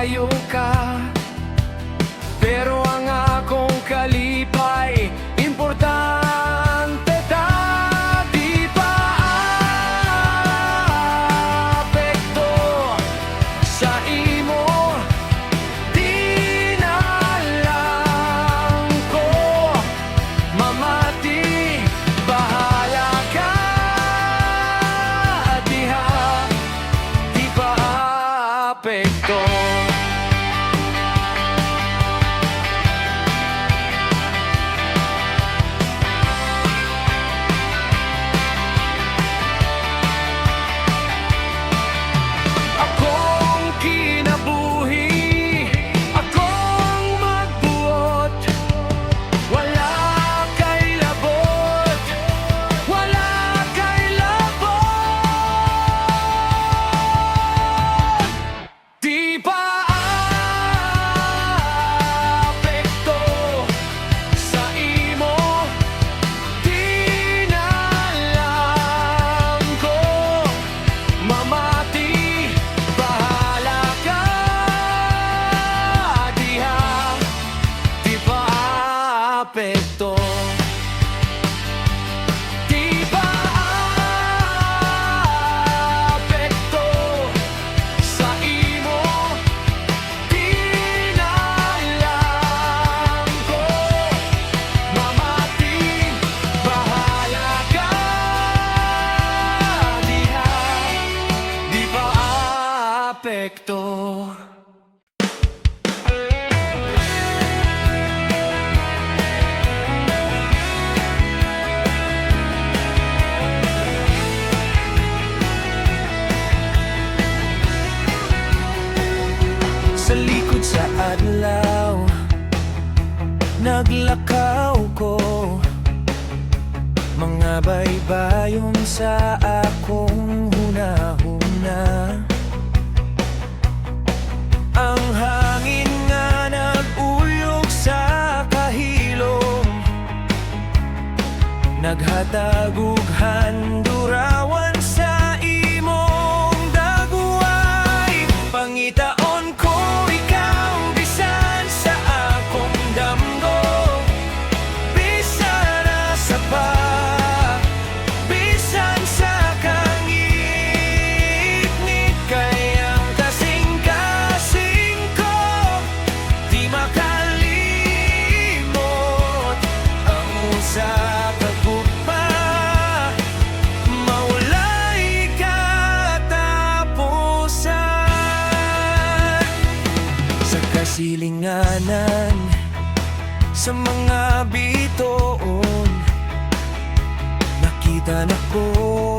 Maayo ka, pero ang akong kalipay importante ta. Di pa apekto sa imo. Di na lang ko mamati. Bahala ka diha. Di pa apekto. Akong kinabuhi, akong magbuot. Wala kay labot, wala kay labot. Di pa apekto sa imo. Di na lang ko mamati. Bahala ka diha. Di pa apekto. Di pa apekto sa imo. Di na lang ko mamati. Bahala ka diha. Di pa apekto. Sa likod sa adlaw, naglakaw ko. Mga baybayon sa akong huna-huna. Ang hangin nga nag-uyog sa kahilom, naghatag og handurawan sa imong daguway. Pangitaon ko ikaw bisan sa akong damgo, bisan asa pa, bisan sa kangitngit. Kay ang kasing-kasing ko di makalimot. Ang usa ka gugma mawalay katapusan. Sa kasilinganan, sa mga bituon, nakita na ko.